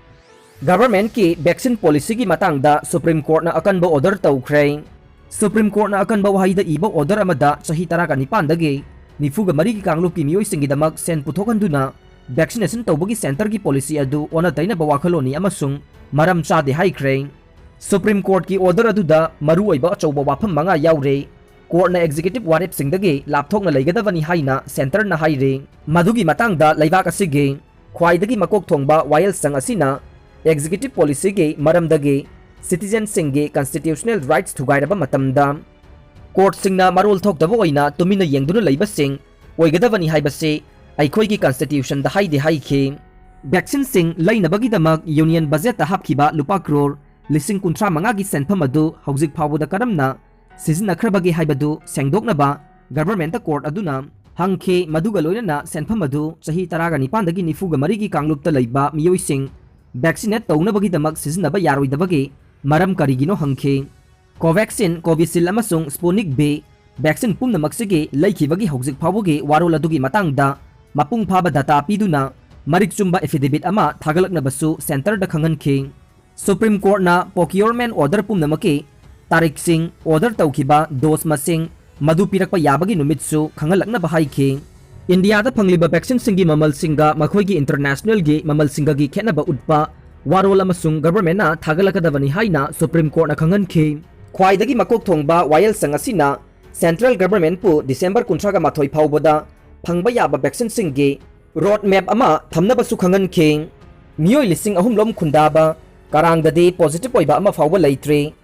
Government ꯀꯤ vaccine policy ꯒꯤ ꯃꯇꯥꯡꯗ Supreme Court ꯅ ꯑꯀꯟꯕ order ꯇꯧꯈ꯭ꯔꯦ꯫ Supreme Court ꯅ ꯑꯀꯟꯕ ꯋꯥꯍꯩꯗ ꯏꯕ order ꯑꯃꯗ ꯆꯍꯤ ꯇꯔꯥꯒ ꯅꯤꯄꯥꯟꯗꯒꯤ ꯅꯤꯐꯨꯒ ꯃꯔꯤꯒꯤ ꯀꯥꯡꯂꯨꯞꯀꯤ ꯃꯤꯑꯣꯏꯁꯤꯡꯒꯤꯗꯃꯛ ꯁꯦꯟ ꯄꯨꯊꯣꯛꯍꯟꯗꯨꯅ vaccination ꯇꯧꯕꯒꯤ centre ꯒꯤ policy ꯑꯗꯨ ꯑꯣꯟꯅ ꯇꯩꯅꯕ ꯋꯥꯈꯜꯂꯣꯟꯅꯤ ꯑꯃꯁꯨꯡ ꯃꯔꯝ ꯆꯥꯗꯦ ꯍꯥꯏꯈ꯭ꯔꯦ꯫ Supreme Court ꯀꯤ order ꯑꯗꯨꯗ ꯃꯔꯨꯑꯣꯏꯕ ꯑꯆꯧꯕ ꯋꯥꯐꯝ ꯃꯉꯥ ꯌꯥꯎꯔꯦ꯫ Court ꯅ executive ꯋꯥꯔꯦꯞꯁꯤꯡꯗꯒꯤ ꯂꯥꯞꯊꯣꯛꯅ ꯂꯩꯒꯗꯕꯅꯤ ꯍꯥꯏꯅ centre ꯅ ꯍꯥꯏꯔꯤ꯫ ꯃꯗꯨꯒꯤ ꯃꯇꯥꯡꯗ ꯂꯩꯕꯥꯛ ꯑꯁꯤꯒꯤ ꯈ꯭ꯋꯥꯏꯗꯒꯤ ꯃꯀꯣꯛ ꯊꯣꯡꯕ ꯋꯥꯌꯦꯜꯁꯪ ꯑꯁꯤꯅ executive policy ꯒꯤ ꯃꯔꯝꯗꯒꯤ citizen ꯁꯤꯡꯒꯤ constitutional rights ꯊꯨꯒꯥꯏꯔꯕ ꯃꯇꯝꯗ, court ꯁꯤꯡꯅ ꯃꯔꯣꯜ ꯊꯣꯛꯇꯕ ꯑꯣꯏꯅ ꯇꯨꯃꯤꯟꯅ ꯌꯦꯡꯗꯨꯅ ꯂꯩꯕꯁꯤꯡ ꯑꯣꯏꯒꯗꯕꯅꯤ ꯍꯥꯏꯕꯁꯤ ꯑꯩꯈꯣꯏꯒꯤ constitution ꯗ ꯍꯥꯏꯗꯦ ꯍꯥꯏꯈꯤ꯫ Vaccine ꯁꯤꯡ ꯂꯩꯅꯕꯒꯤꯗꯃꯛ union budget ꯇ ꯍꯥꯞꯈꯤꯕ ꯂꯨꯄꯥ ꯀ꯭ꯔꯣꯔ ꯂꯤꯁꯤꯡ ꯀꯨꯟꯊ꯭ꯔꯥ ꯃꯉꯥꯒꯤ ꯁꯦꯟꯐꯝ ꯑꯗꯨ ꯍꯧꯖꯤꯛ ꯐꯥꯎꯕꯗ ꯀꯔꯝꯅ ꯁꯤꯖꯤꯟꯅꯈ꯭ꯔꯕꯒꯦ ꯍꯥꯏꯕꯗꯨ ꯁꯦꯡꯗꯣꯛꯅꯕ government ꯇ court ꯑꯗꯨꯅ ꯍꯪꯈꯤ꯫ ꯃꯗꯨꯒ ꯂꯣꯏꯅꯅ ꯁꯦꯟꯐꯝ ꯑꯗꯨ ꯆꯍꯤ ꯇꯔꯥꯒ ꯅꯤꯄꯥꯟꯗꯒꯤ ꯅꯤꯐꯨꯒ ꯃꯔꯤꯒꯤ ꯀꯥꯡꯂꯨꯞꯇ ꯂꯩꯕ ꯃꯤꯑꯣꯏꯁꯤꯡ vaccinate ꯇꯧꯅꯕꯒꯤꯗꯃꯛ ꯁꯤꯖꯤꯟꯅꯕ ꯌꯥꯔꯣꯏꯗꯕꯒꯤ ꯃꯔꯝ ꯀꯔꯤꯒꯤꯅꯣ ꯍꯪꯈꯤ꯫ Covaxin, Covishield ꯑꯃꯁꯨꯡ Sputnik V vaccine ꯄꯨꯝꯅꯃꯛꯁꯤꯒꯤ ꯂꯩꯈꯤꯕꯒꯤ ꯍꯧꯖꯤꯛ ꯐꯥꯎꯕꯒꯤ ꯋꯥꯔꯣꯜ ꯑꯗꯨꯒꯤ ꯃꯇꯥꯡꯗ ꯃꯄꯨꯡ ꯐꯥꯕ data ꯄꯤꯗꯨꯅ ꯃꯔꯤꯛ ꯆꯨꯝꯕ affidavit ꯑꯃ ꯊꯥꯒꯠꯂꯛꯅꯕꯁꯨ centreꯗ ꯈꯪꯍꯟꯈꯤ꯫ Supreme Courtꯅ procurement order ꯄꯨꯝꯅꯃꯛꯀꯤ ꯇꯥꯔꯤꯛꯁꯤꯡ, order ꯇꯧꯈꯤꯕ dose ꯃꯁꯤꯡ, ꯃꯗꯨ ꯄꯤꯔꯛꯄ ꯌꯥꯕꯒꯤ ꯅꯨꯃꯤꯠꯁꯨ ꯈꯪꯍꯜꯂꯛꯅꯕ ꯍꯥꯏꯈꯤ꯫ ꯏꯟꯗꯤꯌꯥꯗ ꯐꯪꯂꯤꯕ vaccineꯁꯤꯡꯒꯤ ꯃꯃꯜꯁꯤꯡꯒ ꯃꯈꯣꯏꯒꯤ internationalꯒꯤ ꯃꯃꯜꯁꯤꯡꯒꯒꯤ ꯈꯦꯠꯅꯕ ꯎꯠꯄ ꯋꯥꯔꯣꯜ ꯑꯃꯁꯨꯡ governmentꯅ ꯊꯥꯒꯠꯂꯛꯀꯗꯕꯅꯤ ꯍꯥꯏꯅ Supreme Courtꯅ ꯈꯪꯍꯟꯈꯤ꯫ ꯈ꯭ꯋꯥꯏꯗꯒꯤ ꯃꯀꯣꯛ ꯊꯣꯡꯕ ꯋꯥꯌꯦꯜꯁꯪ ꯑꯁꯤꯅ central governmentꯄꯨ December ꯀꯨꯟꯊ꯭ꯔꯥꯒ ꯃꯥꯊꯣꯏ ꯐꯥꯎꯕꯗ ꯐꯪꯕ ꯌꯥꯕ vaccineꯁꯤꯡꯒꯤ road map ꯑꯃ ꯊꯝꯅꯕꯁꯨ ꯈꯪꯍꯟꯈꯤ꯫ ꯃꯤꯑꯣꯏ ꯂꯤꯁꯤꯡ ꯑꯍꯨꯝ ꯂꯣꯝ ꯈꯨꯟꯗꯥꯕ ꯀꯔꯥꯡꯗꯗꯤ positive ꯑꯣꯏꯕ ꯑꯃ ꯐꯥꯎꯕ ꯂꯩꯇ꯭ꯔꯤ꯫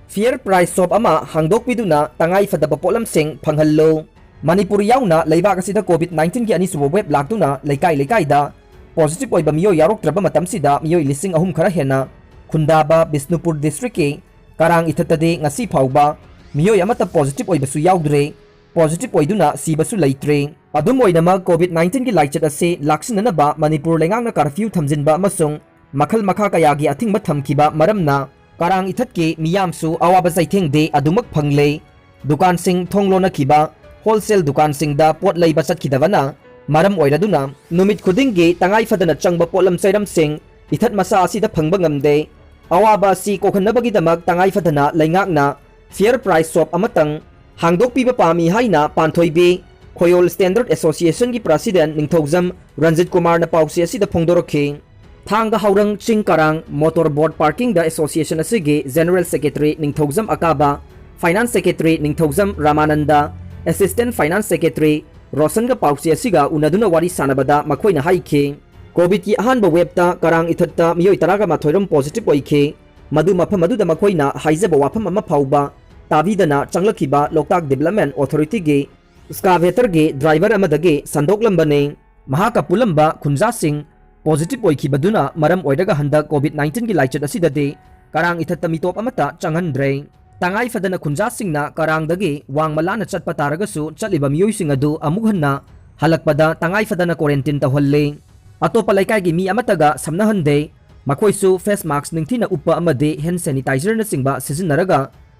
Fair price shop ꯑꯃ ꯍꯥꯡꯗꯣꯛꯄꯤꯗꯨꯅ ꯇꯉꯥꯏ ꯐꯗꯕ ꯄꯣꯠꯂꯝꯁꯤꯡ ꯐꯪꯍꯜꯂꯨ꯫ ꯃꯅꯤꯄꯨꯔ ꯌꯥꯎꯅ ꯂꯩꯕꯥꯛ ꯑꯁꯤꯗ COVID nineteenꯒꯤ ꯑꯅꯤꯁꯨꯕ wave ꯂꯥꯛꯇꯨꯅ ꯂꯩꯀꯥꯏ ꯂꯩꯀꯥꯏꯗ positive ꯑꯣꯏꯕ ꯃꯤꯑꯣꯏ ꯌꯥꯎꯔꯛꯇ꯭ꯔꯕ ꯃꯇꯝꯁꯤꯗ ꯃꯤꯑꯣꯏ ꯂꯤꯁꯤꯡ ꯑꯍꯨꯝ ꯈꯔ ꯍꯦꯟꯅ ꯈꯨꯟꯗꯥꯕ ꯕꯤꯁꯅꯨꯄꯨꯔ districtꯀꯤ ꯀꯔꯥꯡ ꯏꯊꯠꯇꯗꯤ ꯉꯁꯤ ꯐꯥꯎꯕ ꯃꯤꯑꯣꯏ ꯑꯃꯠꯇ positive ꯑꯣꯏꯕꯁꯨ ꯌꯥꯎꯗ꯭ꯔꯦ꯫ Positive ꯑꯣꯏꯗꯨꯅ ꯁꯤꯕꯁꯨ ꯂꯩꯇ꯭ꯔꯦ꯫ ꯑꯗꯨꯝ ꯑꯣꯏꯅꯃꯛ, COVID nineteenꯒꯤ ꯂꯥꯏꯆꯠ ꯑꯁꯤ ꯂꯥꯛꯁꯤꯟꯅꯅꯕ ꯃꯅꯤꯄꯨꯔ ꯂꯩꯉꯥꯛꯅ curfew ꯊꯝꯖꯤꯟꯕ ꯑꯃꯁꯨꯡ ꯃꯈꯜ ꯃꯈꯥ ꯀꯌꯥꯒꯤ ꯑꯊꯤꯡꯕ ꯊꯝꯈꯤꯕ ꯃꯔꯝꯅ ꯀꯔꯥꯡ ꯏꯊꯠꯀꯤ ꯃꯤꯌꯥꯝꯁꯨ ꯑꯋꯥꯕ ꯆꯩꯊꯦꯡꯗꯤ ꯑꯗꯨꯃꯛ ꯐꯪꯂꯦ꯫ ꯗꯨꯀꯥꯟꯁꯤꯡ ꯊꯣꯡ ꯂꯣꯟꯅꯈꯤꯕ, wholesale ꯗꯨꯀꯥꯟꯁꯤꯡꯗ ꯄꯣꯠ ꯂꯩꯕ ꯆꯠꯈꯤꯗꯕꯅ ꯃꯔꯝ ꯑꯣꯏꯔꯗꯨꯅ ꯅꯨꯃꯤꯠ ꯈꯨꯗꯤꯡꯒꯤ ꯇꯉꯥꯏ ꯐꯗꯅ ꯆꯪꯕ ꯄꯣꯠꯂꯝ ꯆꯩꯔꯝꯁꯤꯡ ꯏꯊꯠ ꯃꯆꯥ ꯑꯁꯤꯗ ꯐꯪꯕ ꯉꯝꯗꯦ꯫ ꯑꯋꯥꯕ ꯑꯁꯤ ꯀꯣꯛꯍꯟꯅꯕꯒꯤꯗꯃꯛ ꯇꯉꯥꯏ ꯐꯗꯅ ꯂꯩꯉꯥꯛꯅ fair price shop ꯑꯃꯇꯪ ꯍꯥꯡꯗꯣꯛꯄꯤꯕ ꯄꯥꯝꯃꯤ ꯍꯥꯏꯅ ꯄꯥꯟꯊꯣꯏꯕꯤ ꯈꯣꯌꯣꯜ Standard Associationꯒꯤ president ꯅꯤꯡꯊꯧꯖꯝ ꯔꯟꯖꯤꯠ ꯀꯨꯃꯥꯔꯅ ꯄꯥꯎꯆꯦ ꯑꯁꯤꯗ ꯐꯣꯡꯗꯣꯔꯛꯈꯤ꯫ ꯊꯥꯡꯒ ꯍꯥꯎꯔꯪ ꯆꯤꯡ ꯀꯔꯥꯡ motor boat parkingꯗ association ꯑꯁꯤꯒꯤ general secretary ꯅꯤꯡꯊꯧꯖꯝ ꯑꯀꯥꯕ, finance secretary ꯅꯤꯡꯊꯧꯖꯝ ꯔꯥꯃꯥꯅꯟꯗ, assistant finance secretary ꯔꯣꯁꯟꯒ ꯄꯥꯎꯆꯦ ꯑꯁꯤꯒ ꯎꯅꯗꯨꯅ ꯋꯥꯔꯤ ꯁꯥꯟꯅꯕꯗ ꯃꯈꯣꯏꯅ ꯍꯥꯏꯈꯤ, COVIDꯀꯤ ꯑꯍꯥꯟꯕ waveꯇ ꯀꯔꯥꯡ ꯏꯊꯠꯇ ꯃꯤꯑꯣꯏ ꯇꯔꯥꯒ ꯃꯥꯊꯣꯏ ꯔꯣꯝ positive ꯑꯣꯏꯈꯤ꯫ ꯃꯗꯨ ꯃꯐꯝ ꯑꯗꯨꯗ ꯃꯈꯣꯏꯅ ꯍꯥꯏꯖꯕ ꯋꯥꯐꯝ ꯑꯃ ꯐꯥꯎꯕ ꯇꯥꯕꯤꯗꯅ ꯆꯪꯂꯛꯈꯤꯕ Loktak Development Authorityꯒꯤ excavatorꯒꯤ driver ꯑꯃꯗꯒꯤ ꯁꯟꯗꯣꯛꯂꯝꯕꯅꯤ꯫ ꯃꯍꯥꯛꯀ ꯄꯨꯜꯂꯝꯕ ꯈꯨꯟꯖꯥꯁꯤꯡ positive ꯑꯣꯏꯈꯤꯕꯗꯨꯅ ꯃꯔꯝ ꯑꯣꯏꯔꯒ ꯍꯟꯗꯛ COVID nineteenꯒꯤ ꯂꯥꯏꯆꯠ ꯑꯁꯤꯗꯗꯤ ꯀꯔꯥꯡ ꯏꯊꯠꯇ ꯃꯤꯇꯣꯞ ꯑꯃꯠꯇ ꯆꯪꯍꯟꯗ꯭ꯔꯦ꯫ ꯇꯉꯥꯏ ꯐꯗꯅ ꯈꯨꯟꯖꯥꯁꯤꯡꯅ ꯀꯔꯥꯡꯗꯒꯤ ꯋꯥꯡꯃ ꯂꯥꯟꯅ ꯆꯠꯄ ꯇꯥꯔꯒꯁꯨ ꯆꯠꯂꯤꯕ ꯃꯤꯑꯣꯏꯁꯤꯡ ꯑꯗꯨ ꯑꯃꯨꯛ ꯍꯟꯅ ꯍꯜꯂꯛꯄꯗ ꯇꯉꯥꯏ ꯐꯗꯅ quarantine ꯇꯧꯍꯜꯂꯤ꯫ ꯑꯇꯣꯞꯄ ꯂꯩꯀꯥꯏꯒꯤ ꯃꯤ ꯑꯃꯠꯇꯒ ꯁꯝꯅꯍꯟꯗꯦ꯫ ꯃꯈꯣꯏꯁꯨ face mask ꯅꯤꯡꯊꯤꯅ ꯎꯞꯄ ꯑꯃꯗꯤ hand sanitizerꯅꯆꯤꯡꯕ ꯁꯤꯖꯤꯟꯅꯔꯒ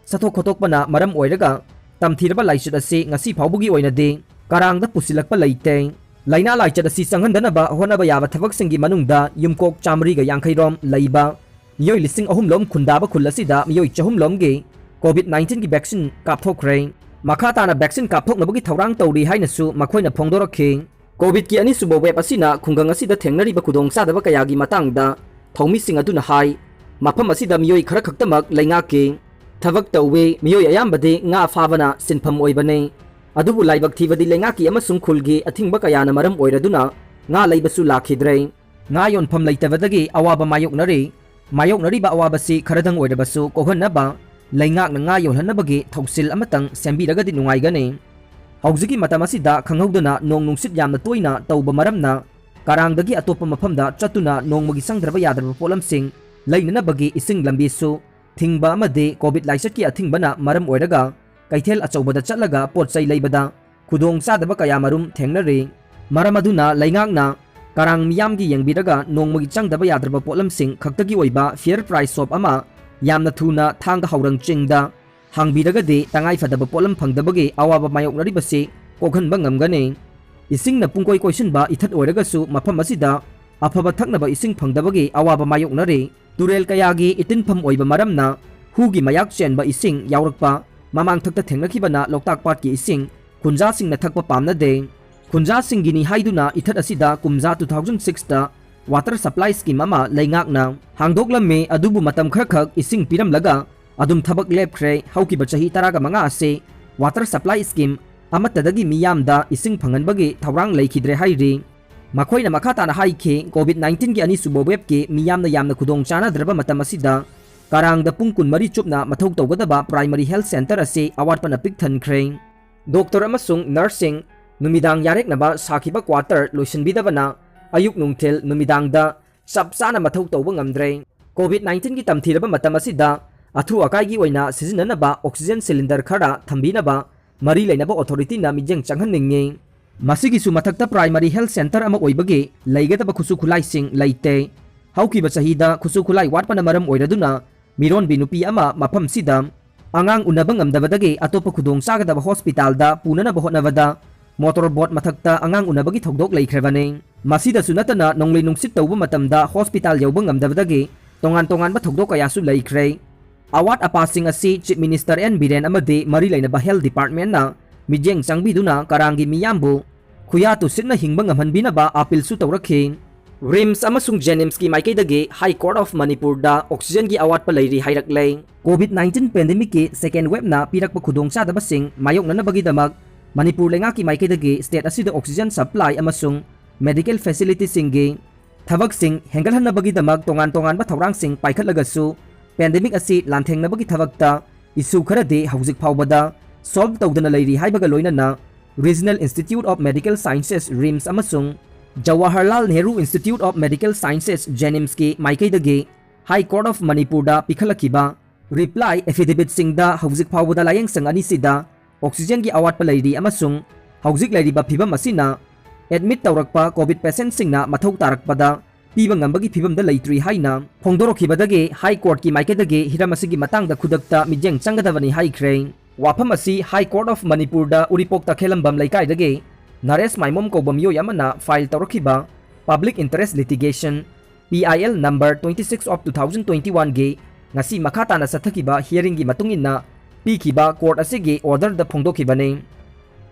ꯆꯠꯊꯣꯛ ꯈꯣꯠꯇꯣꯛꯄꯅ ꯃꯔꯝ ꯑꯣꯏꯔꯒ ꯇꯝꯊꯤꯔꯕ ꯂꯥꯏꯆꯠ ꯑꯁꯤ ꯉꯁꯤ ꯐꯥꯎꯕꯒꯤ ꯑꯣꯏꯅꯗꯤ ꯀꯔꯥꯡꯗ ꯄꯨꯁꯤꯜꯂꯛꯄ ꯂꯩꯇꯦ꯫ ꯂꯥꯏꯅꯥ ꯂꯥꯏꯆꯠ ꯑꯁꯤ ꯆꯪꯍꯟꯗꯅꯕ ꯍꯣꯠꯅꯕ ꯌꯥꯕ ꯊꯕꯛꯁꯤꯡꯒꯤ ꯃꯅꯨꯡꯗ ꯌꯨꯝꯀꯣꯛ ꯆꯥꯃꯔꯤꯒ ꯌꯥꯡꯈꯩ ꯔꯣꯝ ꯂꯩꯕ ꯃꯤꯑꯣꯏ ꯂꯤꯁꯤꯡ ꯑꯍꯨꯝ ꯂꯣꯝ ꯈꯨꯟꯗꯥꯕ ꯈꯨꯜ ꯑꯁꯤꯗ ꯃꯤꯑꯣꯏ ꯆꯍꯨꯝ ꯂꯣꯝꯒꯤ COVID nineteen ꯒꯤ vaccine ꯀꯥꯞꯊꯣꯛꯈ꯭ꯔꯦ꯫ ꯃꯈꯥ ꯇꯥꯅ vaccine ꯀꯥꯞꯊꯣꯛꯅꯕꯒꯤ ꯊꯧꯔꯥꯡ ꯇꯧꯔꯤ ꯍꯥꯏꯅꯁꯨ ꯃꯈꯣꯏꯅ ꯐꯣꯡꯗꯣꯔꯛꯈꯤ꯫ COVID ꯀꯤ ꯑꯅꯤꯁꯨꯕ wave ꯑꯁꯤꯅ ꯈꯨꯡꯒꯪ ꯑꯁꯤꯗ ꯊꯦꯡꯅꯔꯤꯕ ꯈꯨꯗꯣꯡꯆꯥꯗꯕ ꯀꯌꯥꯒꯤ ꯃꯇꯥꯡꯗ ꯊꯧꯃꯤꯁꯤꯡ ꯑꯗꯨꯅ ꯍꯥꯏ, ꯃꯐꯝ ꯑꯁꯤꯗ ꯃꯤꯑꯣꯏ ꯈꯔ ꯈꯛꯇꯃꯛ ꯂꯩꯉꯥꯛꯀꯤ ꯊꯕꯛ ꯇꯧꯏ, ꯃꯤꯑꯣꯏ ꯑꯌꯥꯝꯕꯗꯤ ꯉꯥ ꯐꯥꯕꯅ ꯁꯤꯟꯐꯝ ꯑꯣꯏꯕꯅꯤ꯫ ꯑꯗꯨꯕꯨ ꯂꯥꯏꯕꯛ ꯊꯤꯕꯗꯤ ꯂꯩꯉꯥꯛꯀꯤ ꯑꯃꯁꯨꯡ ꯈꯨꯜꯒꯤ ꯑꯊꯤꯡꯕ ꯀꯌꯥꯅ ꯃꯔꯝ ꯑꯣꯏꯔꯗꯨꯅ ꯉꯥ ꯂꯩꯕꯁꯨ ꯂꯥꯛꯈꯤꯗ꯭ꯔꯦ꯫ ꯉꯥ ꯌꯣꯟꯐꯝ ꯂꯩꯇꯕꯗꯒꯤ ꯑꯋꯥꯕ ꯃꯥꯌꯣꯛꯅꯔꯤ꯫ ꯃꯥꯌꯣꯛꯅꯔꯤꯕ ꯑꯋꯥꯕꯁꯤ ꯈꯔꯗꯪ ꯑꯣꯏꯔꯕꯁꯨ ꯀꯣꯛꯍꯟꯅꯕ ꯂꯩꯉꯥꯛꯅ ꯉꯥ ꯌꯣꯜꯍꯟꯅꯕꯒꯤ ꯊꯧꯁꯤꯜ ꯑꯃꯇꯪ ꯁꯦꯝꯕꯤꯔꯒꯗꯤ ꯅꯨꯡꯉꯥꯏꯒꯅꯤ꯫ ꯍꯧꯖꯤꯛꯀꯤ ꯃꯇꯝ ꯑꯁꯤꯗ ꯈꯪꯍꯧꯗꯅ ꯅꯣꯡ ꯅꯨꯡꯁꯤꯠ ꯌꯥꯝꯅ ꯇꯣꯏꯅ ꯇꯧꯕ ꯃꯔꯝꯅ ꯀꯔꯥꯡꯗꯒꯤ ꯑꯇꯣꯞꯄ ꯃꯐꯝꯗ ꯆꯠꯇꯨꯅ ꯅꯣꯡꯃꯒꯤ ꯆꯪꯗ꯭ꯔꯕ ꯌꯥꯗ꯭ꯔꯕ ꯄꯣꯠꯂꯝꯁꯤꯡ ꯂꯩꯅꯅꯕꯒꯤ ꯏꯁꯤꯡ ꯂꯝꯕꯤꯁꯨ ꯊꯤꯡꯕ ꯑꯃꯗꯤ COVID ꯂꯥꯏꯆꯠꯀꯤ ꯑꯊꯤꯡꯕꯅ ꯃꯔꯝ ꯑꯣꯏꯔꯒ ꯀꯩꯊꯦꯜ ꯑꯆꯧꯕꯗ ꯆꯠꯂꯒ ꯄꯣꯠ ꯆꯩ ꯂꯩꯕꯗ ꯈꯨꯗꯣꯡ ꯆꯥꯗꯕ ꯀꯌꯥ ꯃꯔꯨꯝ ꯊꯦꯡꯅꯔꯤ꯫ ꯃꯔꯝ ꯑꯗꯨꯅ ꯂꯩꯉꯥꯛꯅ ꯀꯔꯥꯡ ꯃꯤꯌꯥꯝꯒꯤ ꯌꯦꯡꯕꯤꯔꯒ ꯅꯣꯡꯃꯒꯤ ꯆꯪꯗꯕ ꯌꯥꯗ꯭ꯔꯕ ꯄꯣꯠꯂꯝꯁꯤꯡ ꯈꯛꯇꯒꯤ ꯑꯣꯏꯕ fair price shop ꯑꯃ ꯌꯥꯝꯅ ꯊꯨꯅ ꯊꯥꯡꯒ ꯍꯧꯔꯪ ꯆꯤꯡꯗ ꯍꯥꯡꯕꯤꯔꯒꯗꯤ ꯇꯉꯥꯏꯐꯗꯕ ꯄꯣꯠꯂꯝ ꯐꯪꯗꯕꯒꯤ ꯑꯋꯥꯕ ꯃꯥꯌꯣꯛꯅꯔꯤꯕꯁꯤ ꯀꯣꯛꯍꯟꯕ ꯉꯝꯒꯅꯤ꯫ ꯏꯁꯤꯡꯅ ꯄꯨꯡꯀꯣꯏ ꯀꯣꯏꯁꯤꯟꯕ ꯏꯊꯠ ꯑꯣꯏꯔꯒꯁꯨ ꯃꯐꯝ ꯑꯁꯤꯗ ꯑꯐꯕ ꯊꯛꯅꯕ ꯏꯁꯤꯡ ꯐꯪꯗꯕꯒꯤ ꯑꯋꯥꯕ ꯃꯥꯌꯣꯛꯅꯔꯤ꯫ ꯇꯨꯔꯦꯜ ꯀꯌꯥꯒꯤ ꯏꯇꯤꯟꯐꯝ ꯑꯣꯏꯕ ꯃꯔꯝꯅ ꯍꯨꯒꯤ ꯃꯌꯥꯛ ꯆꯦꯟꯕ ꯏꯁꯤꯡ ꯌꯥꯎꯔꯛꯄ ꯃꯃꯥꯡꯊꯛꯇ ꯊꯦꯡꯅꯈꯤꯕꯅ ꯂꯣꯛꯇꯥꯛ ꯄꯥꯠꯀꯤ ꯏꯁꯤꯡ ꯈꯨꯟꯖꯥꯁꯤꯡꯅ ꯊꯛꯄ ꯄꯥꯝꯅꯗꯦ꯫ ꯈꯨꯟꯖꯥꯁꯤꯡꯒꯤꯅꯤ ꯍꯥꯏꯗꯨꯅ ꯏꯊꯠ ꯑꯁꯤꯗ ꯀꯨꯝꯖꯥ two thousand six ꯇ water supply scheme ꯑꯃ ꯂꯩꯉꯥꯛꯅ ꯍꯥꯡꯗꯣꯛꯂꯝꯃꯤ, ꯑꯗꯨꯕꯨ ꯃꯇꯝ ꯈꯔꯈꯛ ꯏꯁꯤꯡ ꯄꯤꯔꯝꯂꯒ ꯑꯗꯨꯝ ꯊꯕꯛ ꯂꯦꯞꯈ꯭ꯔꯦ꯫ ꯍꯧꯈꯤꯕ ꯆꯍꯤ ꯇꯔꯥꯒ ꯃꯉꯥ ꯑꯁꯤ water supply scheme ꯑꯃꯠꯇꯗꯒꯤ ꯃꯤꯌꯥꯝꯗ ꯏꯁꯤꯡ ꯐꯪꯍꯟꯕꯒꯤ ꯊꯧꯔꯥꯡ ꯂꯩꯈꯤꯗ꯭ꯔꯦ ꯍꯥꯏꯔꯤ꯫ ꯃꯈꯣꯏꯅ ꯃꯈꯥ ꯇꯥꯅ ꯍꯥꯏꯈꯤ, COVID nineteen ꯒꯤ ꯑꯅꯤꯁꯨꯕ wave ꯀꯤ ꯃꯤꯌꯥꯝꯅ ꯌꯥꯝꯅ ꯈꯨꯗꯣꯡ ꯆꯥꯅꯗ꯭ꯔꯕ ꯃꯇꯝ ꯑꯁꯤꯗ ꯀꯔꯥꯡꯗ ꯄꯨꯡ ꯀꯨꯟꯃꯔꯤ ꯆꯨꯞꯅ ꯃꯊꯧ ꯇꯧꯒꯗꯕ primary health centre ꯑꯁꯤ ꯑꯋꯥꯠꯄꯅ ꯄꯤꯛ ꯊꯟꯈ꯭ꯔꯦ꯫ ꯗꯣꯛꯇꯔ ꯑꯃꯁꯨꯡ ꯅꯔꯁꯁꯤꯡ, ꯅꯨꯃꯤꯗꯥꯡ ꯌꯥꯔꯦꯛꯅꯕ ꯁꯥꯈꯤꯕ quarter ꯂꯣꯏꯁꯤꯟꯕꯤꯗꯕꯅ ꯑꯌꯨꯛ ꯅꯨꯡꯊꯤꯜ ꯅꯨꯃꯤꯗꯥꯡꯗ ꯆꯞ ꯆꯥꯅ ꯃꯊꯧ ꯇꯧꯕ ꯉꯝꯗ꯭ꯔꯦ꯫ COVID nineteen ꯒꯤ ꯇꯝꯊꯤꯔꯕ ꯃꯇꯝ ꯑꯁꯤꯗ ꯑꯊꯨ ꯑꯀꯥꯏꯒꯤ ꯑꯣꯏꯅ ꯁꯤꯖꯤꯟꯅꯅꯕ oxygen cylinder ꯈꯔ ꯊꯝꯕꯤꯅꯕ ꯃꯔꯤ ꯂꯩꯅꯕ authority ꯅ ꯃꯤꯠꯌꯦꯡ ꯆꯪꯍꯟꯅꯤꯡꯏ꯫ ꯃꯁꯤꯒꯤꯁꯨ ꯃꯊꯛꯇ primary health centre ꯑꯃ ꯑꯣꯏꯕꯒꯤ ꯂꯩꯒꯗꯕ ꯈꯨꯠꯁꯨ ꯈꯨꯠꯂꯥꯏꯁꯤꯡ ꯂꯩꯇꯦ꯫ ꯍꯧꯈꯤꯕ ꯆꯍꯤꯗ ꯈꯨꯠꯁꯨ ꯈꯨꯠꯂꯥꯏ ꯋꯥꯠꯄꯅ ꯃꯔꯝ ꯑꯣꯏꯔꯗꯨꯅ ꯃꯤꯔꯣꯟꯕꯤ ꯅꯨꯄꯤ ꯑꯃ ꯃꯐꯝꯁꯤꯗ ꯑꯉꯥꯡ ꯎꯅꯕ ꯉꯝꯗꯕꯗꯒꯤ ꯑꯇꯣꯞꯄ ꯈꯨꯗꯣꯡ ꯆꯥꯒꯗꯕ ꯍꯣꯁꯄꯤꯇꯥꯜꯗ ꯄꯨꯅꯅꯕ ꯍꯣꯠꯅꯕꯗ ꯃꯣꯇꯣꯔ ꯕꯣꯠ ꯃꯊꯛꯇ ꯑꯉꯥꯡ ꯎꯅꯕꯒꯤ ꯊꯧꯗꯣꯛ ꯂꯩꯈ꯭ꯔꯕꯅꯤ꯫ ꯃꯁꯤꯗꯁꯨ ꯅꯠꯇꯅ ꯅꯣꯡꯂꯩ ꯅꯨꯡꯁꯤꯠ ꯇꯧꯕ ꯃꯇꯝꯗ ꯍꯣꯁꯄꯤꯇꯥꯜ ꯌꯧꯕ ꯉꯝꯗꯕꯗꯒꯤ ꯇꯣꯉꯥꯟ ꯇꯣꯉꯥꯟꯕ ꯊꯧꯗꯣꯛ ꯀꯌꯥꯁꯨ ꯂꯩꯈ꯭ꯔꯦ꯫ ꯑꯋꯥꯠ ꯑꯄꯥꯁꯤꯡ ꯑꯁꯤ Chief Minister N ꯕꯤꯔꯦꯟ ꯑꯃꯗꯤ ꯃꯔꯤ ꯂꯩꯅꯕ Health Departmentꯅ ꯃꯤꯠꯌꯦꯡ ꯆꯪꯕꯤꯗꯨꯅ ꯀꯔꯥꯡꯒꯤ ꯃꯤꯌꯥꯝꯕꯨ ꯈꯨꯌꯥ ꯇꯨꯁꯤꯠꯅ ꯍꯤꯡꯕ ꯉꯝꯍꯟꯕꯤꯅꯕ ꯑꯥꯄꯤꯜꯁꯨ ꯇꯧꯔꯛꯈꯤ꯫ RIMS ꯑꯃꯁꯨꯡ JNIMSꯀꯤ ꯃꯥꯏꯀꯩꯗꯒꯤ High Court of Manipurꯗ oxygenꯒꯤ ꯑꯋꯥꯠꯄ ꯂꯩꯔꯤ ꯍꯥꯏꯔꯛꯂꯦ꯫ COVID nineteen pandemicꯀꯤ second waveꯅ ꯄꯤꯔꯛꯄ ꯈꯨꯗꯣꯡꯆꯥꯗꯕꯁꯤꯡ ꯃꯥꯌꯣꯛꯅꯅꯕꯒꯤꯗꯃꯛ ꯃꯅꯤꯄꯨꯔ ꯂꯩꯉꯥꯛꯀꯤ ꯃꯥꯏꯀꯩꯗꯒꯤ state ꯑꯁꯤꯗ oxygen supply ꯑꯃꯁꯨꯡ medical facilityꯁꯤꯡꯒꯤ ꯊꯕꯛꯁꯤꯡ ꯍꯦꯟꯒꯠꯍꯟꯅꯕꯒꯤꯗꯃꯛ ꯇꯣꯉꯥꯟ ꯇꯣꯉꯥꯟꯕ ꯊꯧꯔꯥꯡꯁꯤꯡ ꯄꯥꯏꯈꯠꯂꯒꯁꯨ, pandemic ꯑꯁꯤ ꯂꯥꯟꯊꯦꯡꯅꯕꯒꯤ ꯊꯕꯛꯇ issue ꯈꯔꯗꯤ ꯍꯧꯖꯤꯛ ꯐꯥꯎꯕꯗ solve ꯇꯧꯗꯅ ꯂꯩꯔꯤ ꯍꯥꯏꯕꯒ ꯂꯣꯏꯅꯅ, Regional Institute of Medical Sciences, RIMS, ꯑꯃꯁꯨꯡ Jawaharlal Nehru Institute of Medical Sciences, JNIMSꯀꯤ ꯃꯥꯏꯀꯩꯗꯒꯤ High Court of ꯃꯅꯤꯄꯨꯔꯗ ꯄꯤꯈꯠꯂꯛꯈꯤꯕ reply affidavitꯁꯤꯡꯗ ꯍꯧꯖꯤꯛ ꯐꯥꯎꯕꯗ ꯂꯥꯌꯦꯡꯁꯪ ꯑꯅꯤꯁꯤꯗ oxygenꯒꯤ ꯑꯋꯥꯠꯄ ꯂꯩꯔꯤ ꯑꯃꯁꯨꯡ ꯍꯧꯖꯤꯛ ꯂꯩꯔꯤꯕ ꯐꯤꯕꯝ ꯑꯁꯤꯅ admit ꯇꯧꯔꯛꯄ COVID patientꯁꯤꯡꯅ ꯃꯊꯧ ꯇꯥꯔꯛꯄꯗ ꯄꯤꯕ ꯉꯝꯕꯒꯤ ꯐꯤꯕꯝꯗ ꯂꯩꯇ꯭ꯔꯤ ꯍꯥꯏꯅ ꯐꯣꯡꯗꯣꯔꯛꯈꯤꯕꯗꯒꯤ High Courtꯀꯤ ꯃꯥꯏꯀꯩꯗꯒꯤ ꯍꯤꯔꯝ ꯑꯁꯤꯒꯤ ꯃꯇꯥꯡꯗ ꯈꯨꯗꯛꯇ ꯃꯤꯠꯌꯦꯡ ꯆꯪꯒꯗꯕꯅꯤ ꯍꯥꯏꯈ꯭ꯔꯦ꯫ ꯋꯥꯐꯝ ꯑꯁꯤ High Court of ꯃꯅꯤꯄꯨꯔꯗ ꯎꯔꯤꯄꯣꯛ ꯇꯈꯦꯂꯝꯕꯝ ꯂꯩꯀꯥꯏꯗꯒꯤ ꯅꯔꯦꯁ ꯃꯥꯏꯃꯣꯝ ꯀꯧꯕ ꯃꯤꯑꯣꯏ ꯑꯃꯅ file ꯇꯧꯔꯛꯈꯤꯕ Public Interest Litigation, PIL number twenty six of two thousand twenty oneꯒꯤ ꯉꯁꯤ ꯃꯈꯥ ꯇꯥꯅ ꯆꯠꯊꯈꯤꯕ hearingꯒꯤ ꯃꯇꯨꯡ ꯏꯟꯅ ꯄꯤꯈꯤꯕ court ꯑꯁꯤꯒꯤ orderꯗ ꯐꯣꯡꯗꯣꯛꯈꯤꯕꯅꯤ꯫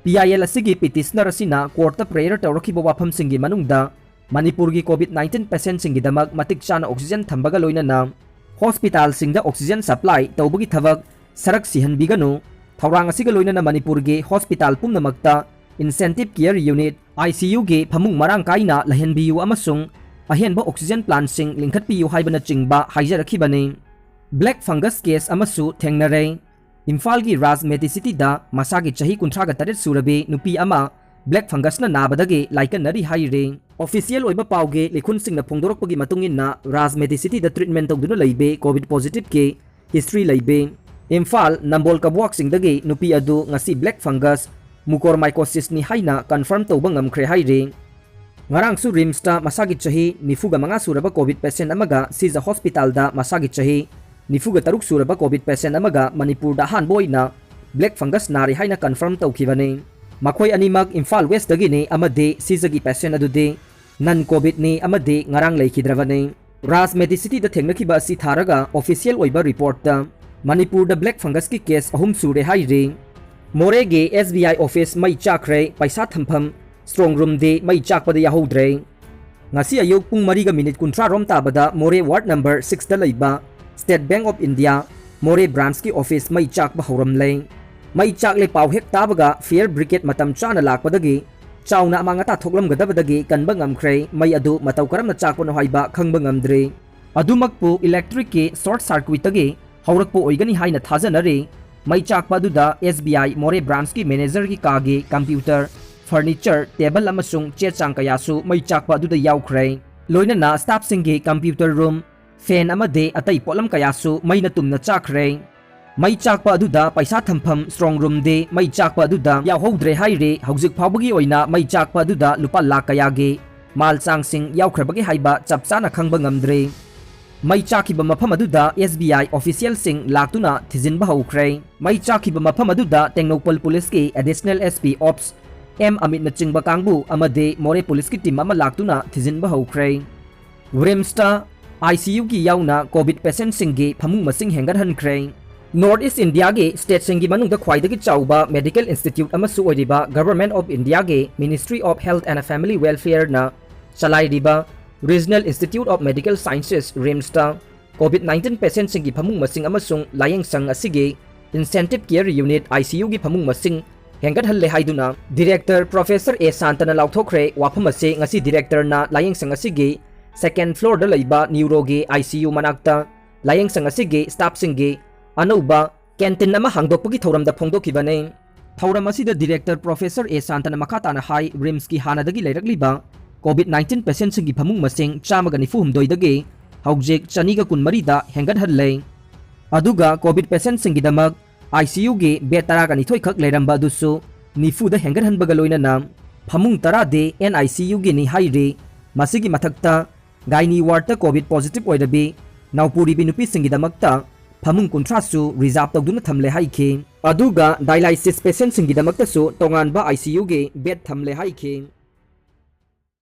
PIL ꯑꯁꯤꯒꯤ petitioner ꯑꯁꯤꯅ courtꯇ prayer ꯇꯧꯔꯛꯈꯤꯕ ꯋꯥꯐꯝꯁꯤꯡꯒꯤ ꯃꯅꯨꯡꯗ ꯃꯅꯤꯄꯨꯔꯒꯤ COVID nineteen patientꯁꯤꯡꯒꯤꯗꯃꯛ ꯃꯇꯤꯛ ꯆꯥꯅ oxygen ꯊꯝꯕꯒ ꯂꯣꯏꯅꯅ hospitalꯁꯤꯡꯗ oxygen supply ꯇꯧꯕꯒꯤ ꯊꯕꯛ ꯁꯔꯛ ꯁꯤꯍꯟꯕꯤꯒꯅꯨ, ꯊꯧꯔꯥꯡ ꯑꯁꯤꯒ ꯂꯣꯏꯅꯅ ꯃꯅꯤꯄꯨꯔꯒꯤ hospital ꯄꯨꯝꯅꯃꯛꯇ intensive care unit, ICUꯒꯤ ꯐꯃꯨꯡ ꯃꯔꯥꯡ ꯀꯥꯏꯅ ꯂꯩꯍꯟꯕꯤꯌꯨ ꯑꯃꯁꯨꯡ ꯑꯍꯦꯟꯕ oxygen plantꯁꯤꯡ ꯂꯤꯡꯈꯠꯄꯤꯌꯨ ꯍꯥꯏꯕꯅꯆꯤꯡꯕ ꯍꯥꯏꯖꯔꯛꯈꯤꯕꯅꯤ꯫ Black fungus case ꯑꯃꯁꯨ ꯊꯦꯡꯅꯔꯦ꯫ ꯏꯝꯐꯥꯜꯒꯤ ꯔꯥꯖ ꯃꯦꯗꯤꯁꯤꯇꯤꯗ ꯃꯁꯥꯒꯤ ꯆꯍꯤ ꯀꯨꯟꯊ꯭ꯔꯥꯒ ꯇꯔꯦꯠ ꯁꯨꯔꯕꯤ ꯅꯨꯄꯤ ꯑꯃ black fungusꯅ ꯅꯥꯕꯗꯒꯤ ꯂꯥꯏꯀꯠꯅꯔꯤ ꯍꯥꯏꯔꯤ꯫ Official ꯑꯣꯏꯕ ꯄꯥꯎꯒꯤ ꯂꯤꯈꯨꯟꯁꯤꯡꯅ ꯐꯣꯡꯗꯣꯔꯛꯄꯒꯤ ꯃꯇꯨꯡ ꯏꯟꯅ, ꯔꯥꯖ ꯃꯦꯗꯤꯁꯤꯇꯤꯗ treatment ꯇꯧꯗꯨꯅ ꯂꯩꯕꯤ COVID positiveꯀꯤ history ꯂꯩꯕꯤ ꯏꯝꯐꯥꯜ ꯅꯝꯕꯣꯜ ꯀꯕ꯭ꯋꯥꯛꯁꯤꯡꯗꯒꯤ ꯅꯨꯄꯤ ꯑꯗꯨ ꯉꯁꯤ black fungus mucormycosisꯅꯤ ꯍꯥꯏꯅ confirm ꯇꯧꯕ ꯉꯝꯈ꯭ꯔꯦ ꯍꯥꯏꯔꯤ꯫ ꯉꯔꯥꯡꯁꯨ ꯔꯤꯝꯁꯇ ꯃꯁꯥꯒꯤ ꯆꯍꯤ ꯅꯤꯐꯨꯒ ꯃꯉꯥ ꯁꯨꯔꯕ ꯀꯣꯚꯤꯗ ꯄꯦꯁꯦꯟ ꯑꯃꯒ ꯁꯤꯖ ꯍꯣꯁꯄꯤꯇꯥꯜꯗ ꯃꯁꯥꯒꯤ ꯆꯍꯤ ꯅꯤꯐꯨꯒ ꯇꯔꯨꯛ ꯁꯨꯔꯕ ꯀꯣꯚꯤꯗ ꯄꯦꯁꯦꯟ ꯑꯃꯒ ꯃꯅꯤꯄꯨꯔꯗ ꯑꯍꯥꯟꯕ ꯑꯣꯏꯅ ꯕ꯭ꯂꯦꯛ ꯐꯪꯒꯁ ꯅꯥꯔꯦ ꯍꯥꯏꯅ ꯀꯟꯐꯥꯔꯝ ꯇꯧꯈꯤꯕꯅꯤ꯫ ꯃꯈꯣꯏ ꯑꯅꯤꯃꯛ ꯏꯝꯐꯥꯜ ꯋꯦꯁꯇꯒꯤꯅꯤ ꯑꯃꯗꯤ ꯁꯤꯖꯒꯤ ꯄꯦꯁꯦꯟ ꯑꯗꯨꯗꯤ ꯅꯟ ꯀꯣꯚꯤꯗꯅꯤ ꯑꯃꯗꯤ ꯉꯔꯥꯡ ꯂꯩꯈꯤꯗ꯭ꯔꯕꯅꯤ꯫ ꯔꯥꯖ ꯃꯦꯗꯤꯁꯤꯇꯤꯗ ꯊꯦꯡꯅꯈꯤꯕ ꯑꯁꯤ ꯊꯥꯔꯒ ꯑꯣꯐꯤꯁꯤꯌꯦꯜ ꯑꯣꯏꯕ ꯔꯤꯄꯣꯔꯠꯇ ꯃꯅꯤꯄꯨꯔꯗ ꯕ꯭ꯂꯦꯛ ꯐꯪꯒꯁꯀꯤ ꯀꯦꯁ ꯑꯍꯨꯝ ꯁꯨꯔꯦ ꯍꯥꯏꯔꯤ꯫ ꯃꯣꯔꯦꯒꯤ ꯑꯦꯁ ꯕꯤ ꯑꯥꯏ ꯑꯣꯐꯤꯁ ꯃꯩ ꯆꯥꯛꯈ꯭ꯔꯦ, ꯄꯩꯁꯥ ꯊꯝꯐꯝ ꯁ꯭ꯇ꯭ꯔꯣꯡ ꯔꯨꯝꯗꯤ ꯃꯩ ꯆꯥꯛꯄꯗ ꯌꯥꯍꯧꯗ꯭ꯔꯦ꯫ ꯉꯁꯤ ꯑꯌꯨꯛ ꯄꯨꯡ ꯃꯔꯤꯒ ꯃꯤꯅꯤꯠ ꯀꯨꯟꯊ꯭ꯔꯥ ꯔꯣꯝ ꯇꯥꯕꯗ ꯃꯣꯔꯦ ꯋꯥꯔꯗ ꯅꯝꯕꯔ ꯁꯤꯛꯁꯇ ꯂꯩꯕ ꯁ꯭ꯇꯦꯠ ꯕꯦꯡꯛ ꯑꯣꯐ ꯏꯟꯗꯤꯌꯥ ꯃꯣꯔꯦ ꯕ꯭ꯔꯥꯟꯁꯀꯤ ꯑꯣꯐꯤꯁ ꯃꯩ ꯆꯥꯛꯄ ꯍꯧꯔꯝꯂꯦ꯫ ꯃꯩ ꯆꯥꯛꯂꯦ ꯄꯥꯎ ꯍꯦꯛ ꯇꯥꯕꯒ ꯐꯥꯌꯔ ꯕ꯭ꯔꯤꯒꯦꯗ ꯃꯇꯝ ꯆꯥꯅ ꯂꯥꯛꯄꯗꯒꯤ ꯆꯥꯎꯅ ꯑꯃꯥꯡ ꯑꯇꯥ ꯊꯣꯛꯂꯝꯒꯗꯕꯗꯒꯤ ꯀꯟꯕ ꯉꯝꯈ꯭ꯔꯦ꯫ ꯃꯩ ꯑꯗꯨ ꯃꯇꯧ ꯀꯔꯝꯅ ꯆꯥꯛꯄꯅꯣ ꯍꯥꯏꯕ ꯈꯪꯕ ꯉꯝꯗ꯭ꯔꯤ꯫ ꯑꯗꯨꯃꯛꯄꯨ ꯏꯂꯦꯛꯇ꯭ꯔꯤꯛꯀꯤ ꯁꯣꯔꯠ ꯁꯥꯔꯀ꯭ꯋꯤꯠꯇꯒꯤ ꯍꯧꯔꯛꯄ ꯑꯣꯏꯒꯅꯤ ꯍꯥꯏꯅ ꯊꯥꯖꯅꯔꯤ꯫ ꯃꯩ ꯆꯥꯛꯄ ꯑꯗꯨꯗ ꯑꯦꯁ ꯕꯤ ꯑꯥꯏ ꯃꯣꯔꯦ ꯕ꯭ꯔꯥꯟꯁꯀꯤ ꯃꯦꯅꯦꯖꯔꯒꯤ ꯀꯥꯒꯤ ꯀꯝꯄ꯭ꯌꯨꯇꯔ, ꯐꯔꯅꯤꯆꯔ, ꯇꯦꯕꯜ ꯑꯃꯁꯨꯡ ꯆꯦ ꯆꯥꯡ ꯀꯌꯥꯁꯨ ꯃꯩ ꯆꯥꯛꯄ ꯑꯗꯨꯗ ꯌꯥꯎꯈ꯭ꯔꯦ꯫ ꯂꯣꯏꯅꯅ ꯁ꯭ꯇꯥꯐꯁꯤꯡꯒꯤ ꯀꯝꯄ꯭ꯌꯨꯇꯔ ꯔꯨꯝ, ꯐꯦꯟ ꯑꯃꯗꯤ ꯑꯇꯩ ꯄꯣꯠꯂꯝ ꯀꯌꯥꯁꯨ ꯃꯩꯅ ꯇꯨꯝꯅ ꯆꯥꯛꯈ꯭ꯔꯦ꯫ ꯃꯩ ꯆꯥꯛꯄ ꯑꯗꯨꯗ ꯄꯩꯁꯥ ꯊꯝꯐꯝ ꯁ꯭ꯇ꯭ꯔꯣꯡ ꯔꯨꯝꯗꯤ ꯃꯩ ꯆꯥꯛꯄ ꯑꯗꯨꯗ ꯌꯥꯎꯍꯧꯗ꯭ꯔꯦ ꯍꯥꯏꯔꯤ꯫ ꯍꯧꯖꯤꯛ ꯐꯥꯎꯕꯒꯤ ꯑꯣꯏꯅ ꯃꯩ ꯆꯥꯛꯄ ꯑꯗꯨꯗ ꯂꯨꯄꯥ ꯂꯥꯈ ꯀꯌꯥꯒꯤ ꯃꯥꯜ ꯆꯥꯡꯁꯤꯡ ꯌꯥꯎꯈ꯭ꯔꯕꯒꯦ ꯍꯥꯏꯕ ꯆꯞ ꯆꯥꯅ ꯈꯪꯕ ꯉꯝꯗ꯭ꯔꯤ꯫ ꯃꯩ ꯆꯥꯛꯈꯤꯕ ꯃꯐꯝ ꯑꯗꯨꯗ ꯑꯦꯁ ꯕꯤ ꯑꯥꯏ ꯑꯣꯐꯤꯁꯤꯌꯦꯜꯁꯤꯡ ꯂꯥꯛꯇꯨꯅ ꯊꯤꯖꯤꯟꯕ ꯍꯧꯈ꯭ꯔꯦ꯫ ꯃꯩ ꯆꯥꯛꯈꯤꯕ ꯃꯐꯝ ꯑꯗꯨꯗ ꯇꯦꯡꯅꯧꯄꯜ ꯄꯨꯂꯤꯁꯀꯤ ꯑꯦꯗꯤꯁꯅꯦꯜ ꯑꯦꯁ ꯄꯤ ꯑꯣꯞꯁ ꯑꯦꯝ ꯑꯃꯤꯠꯅꯆꯤꯡꯕ ꯀꯥꯡꯕꯨ ꯑꯃꯗꯤ ꯃꯣꯔꯦ ꯄꯨꯂꯤꯁꯀꯤ ꯇꯤꯝ ꯑꯃ ꯂꯥꯛꯇꯨꯅ ꯊꯤꯖꯤꯟꯕ ꯍꯧꯈ꯭ꯔꯦ꯫ ꯔꯤꯝꯁꯇ ꯑꯥꯏ ꯁꯤ ꯌꯨꯒꯤ ꯌꯥꯎꯅ ꯀꯣꯚꯤꯗ ꯄꯦꯁꯦꯟꯠꯁꯤꯡꯒꯤ ꯐꯃꯨꯡ ꯃꯁꯤꯡ ꯍꯦꯟꯒꯠꯍꯟꯈ꯭ꯔꯦ꯫ ꯅꯣꯔꯠ ꯏꯁ꯭ꯠ ꯏꯟꯗꯤꯌꯥꯒꯤ ꯁ꯭ꯇꯦꯠꯁꯤꯡꯒꯤ ꯃꯅꯨꯡꯗ ꯈ꯭ꯋꯥꯏꯗꯒꯤ ꯆꯥꯎꯕ ꯃꯦꯗꯤꯀꯦꯜ ꯏꯟꯁꯇꯤꯇ꯭ꯌꯨꯠ ꯑꯃꯁꯨ ꯑꯣꯏꯔꯤꯕ Government of Indiaꯒꯤ Ministry of Health and Family Welfareꯅ ꯆꯂꯥꯏꯔꯤꯕ Regional Institute of Medical Sciences, ꯔꯤꯝꯁꯇ ꯀꯣꯚꯤꯗ ꯅꯥꯏꯟꯇꯤꯟ ꯄꯦꯁꯦꯟꯠꯁꯤꯡꯒꯤ ꯐꯃꯨꯡ ꯃꯁꯤꯡ ꯑꯃꯁꯨꯡ ꯂꯥꯌꯦꯡꯁꯪ ꯑꯁꯤꯒꯤ Intensive Care Unit, I C ꯌꯨꯒꯤ ꯐꯃꯨꯡ ꯃꯁꯤꯡ ꯍꯦꯟꯒꯠꯍꯜꯂꯦ ꯍꯥꯏꯗꯨꯅ ꯗꯤꯔꯦꯛꯇꯔ ꯄ꯭ꯔꯣꯐꯦꯁꯔ ꯑꯦ ꯁꯥꯟꯇꯅ ꯂꯥꯎꯊꯣꯛꯈ꯭ꯔꯦ꯫ ꯋꯥꯐꯝ ꯑꯁꯤ ꯉꯁꯤ ꯗꯤꯔꯦꯛꯇꯔꯅ ꯂꯥꯌꯦꯡꯁꯪ ꯑꯁꯤꯒꯤ ꯁꯦꯀꯦꯟꯗ ꯐ꯭ꯂꯣꯔꯗ ꯂꯩꯕ ꯅ꯭ꯌꯨꯔꯣꯒꯤ ꯑꯥꯏ ꯁꯤ ꯌꯨ ꯃꯅꯥꯛꯇ ꯂꯥꯌꯦꯡꯁꯪ ꯑꯁꯤꯒꯤ ꯁ꯭ꯇꯥꯐꯁꯤꯡꯒꯤ ꯑꯅꯧꯕ ꯀꯦꯟꯇꯤꯟ ꯑꯃ ꯍꯥꯡꯗꯣꯛꯄꯒꯤ ꯊꯧꯔꯝꯗ ꯐꯣꯡꯗꯣꯛꯈꯤꯕꯅꯤ꯫ ꯊꯧꯔꯝ ꯑꯁꯤꯗ ꯗꯤꯔꯦꯛꯇꯔ ꯄ꯭ꯔꯣꯐꯦꯁꯔ ꯑꯦ ꯁꯥꯟꯇꯅ ꯃꯈꯥ ꯇꯥꯅ ꯍꯥꯏ, ꯔꯤꯝꯁꯀꯤ ꯍꯥꯟꯅꯗꯒꯤ ꯂꯩꯔꯛꯂꯤꯕ ꯀꯣꯚꯤꯗ ꯅꯥꯏꯟꯇꯤꯟ ꯄꯦꯁꯦꯟꯠꯁꯤꯡꯒꯤ ꯐꯃꯨꯡ ꯃꯁꯤꯡ ꯆꯥꯝꯃꯒ ꯅꯤꯐꯨ ꯍꯨꯝꯗꯣꯏꯗꯒꯤ ꯍꯧꯖꯤꯛ ꯆꯅꯤꯒ ꯀꯨꯟꯃꯔꯤꯗ ꯍꯦꯟꯒꯠꯍꯜꯂꯦ꯫ ꯑꯗꯨꯒ ꯀꯣꯚꯤꯗ ꯄꯦꯁꯦꯟꯠꯁꯤꯡꯒꯤꯗꯃꯛ ꯑꯥꯏ ꯁꯤ ꯌꯨꯒꯤ ꯕꯦꯗ ꯇꯔꯥꯒ ꯅꯤꯊꯣꯏ ꯈꯛ ꯂꯩꯔꯝꯕ ꯑꯗꯨꯁꯨ ꯅꯤꯐꯨꯗ ꯍꯦꯟꯒꯠꯍꯟꯕꯒ ꯂꯣꯏꯅꯅ ꯐꯃꯨꯡ ꯇꯔꯥꯗꯤ ꯑꯦꯟ ꯑꯥꯏ ꯁꯤ ꯌꯨꯒꯤꯅꯤ ꯍꯥꯏꯔꯤ꯫ ꯃꯁꯤꯒꯤ ꯃꯊꯛꯇ ꯒꯥꯏꯅꯤ ꯋꯥꯔꯗꯇ ꯀꯣꯚꯤꯗ ꯄꯣꯖꯤꯇꯤꯚ ꯑꯣꯏꯔꯕꯤ ꯅꯥꯎꯄꯨꯔꯤꯕꯤ ꯅꯨꯄꯤꯁꯤꯡꯒꯤꯗꯃꯛꯇ ꯐꯃꯨꯡ ꯀꯨꯟꯊ꯭ꯔꯥꯁꯨ ꯔꯤꯖꯥꯔꯚ ꯇꯧꯗꯨꯅ ꯊꯝꯂꯦ ꯍꯥꯏꯈꯤ꯫ ꯑꯗꯨꯒ ꯗꯥꯏꯂꯥꯏꯁꯤꯁ ꯄꯦꯁꯦꯟꯠꯁꯤꯡꯒꯤꯗꯃꯛꯇꯁꯨ ꯇꯣꯉꯥꯟꯕ ꯑꯥꯏ ꯁꯤ ꯌꯨꯒꯤ ꯕꯦꯗ ꯊꯝꯂꯦ ꯍꯥꯏꯈꯤ꯫